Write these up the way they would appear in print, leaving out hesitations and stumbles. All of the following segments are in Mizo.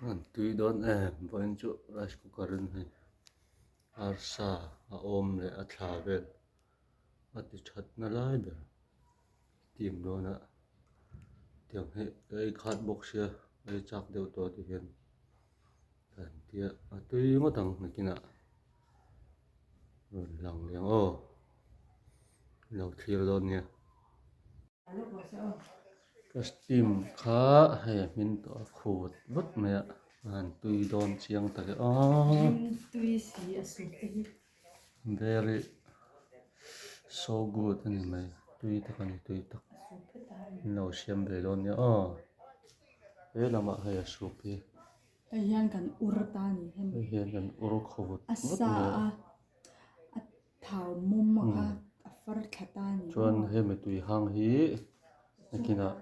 An tui dawn em vawiin chu rice cooker in hei arsa a awm leh a thla vel a ti that na lai ber steam dawn a tiang hi ka ei khat bawk sia ei chak deuh tawh ti hian ka han tia a tui ngawt ang nakinah rawn lang leh ang aw lo thlir dawn nia. Ka steam kha hei a hmin tawh a khut vut mai a a han tui dawn chiang tak e aw very so good a ni mai tui tak a ni tui tak in lo siam ve dawn nia aw he lamah hei a soup hi hei hian kan ur ta a ni hei hian kan ur khaw vut vut mai a. Thau mum a kha a far thla ta a ni maw? Chuan hemi tui hang hi nakinah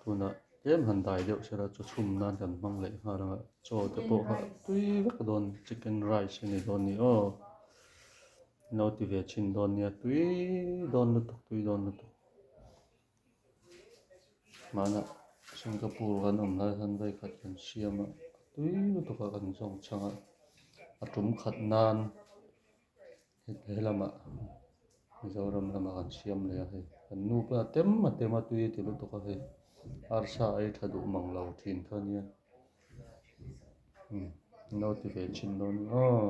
tunah tlem han dai deuh sela chaw chhum nan kan hmang leh nghal ang a, chaw te pawh kha tui vek dawn chicken rice a ni dawn a ni aw. An lo ti ve thin dawn nia tui dawn lutuk tui dawn lutuk. Hmanah Singapore kan awm lai khan vawikhat kan siam a, tui lutuk a kan zawng chhang a, a tum khat nan. He lamah Mizoram lamah kan siam leh a hei kan nu pawh a tem a tem a tui a ti lutuk a hei arsa ei tha duh mang lo thin kha ania umm an lo ti ve thin dawn aw.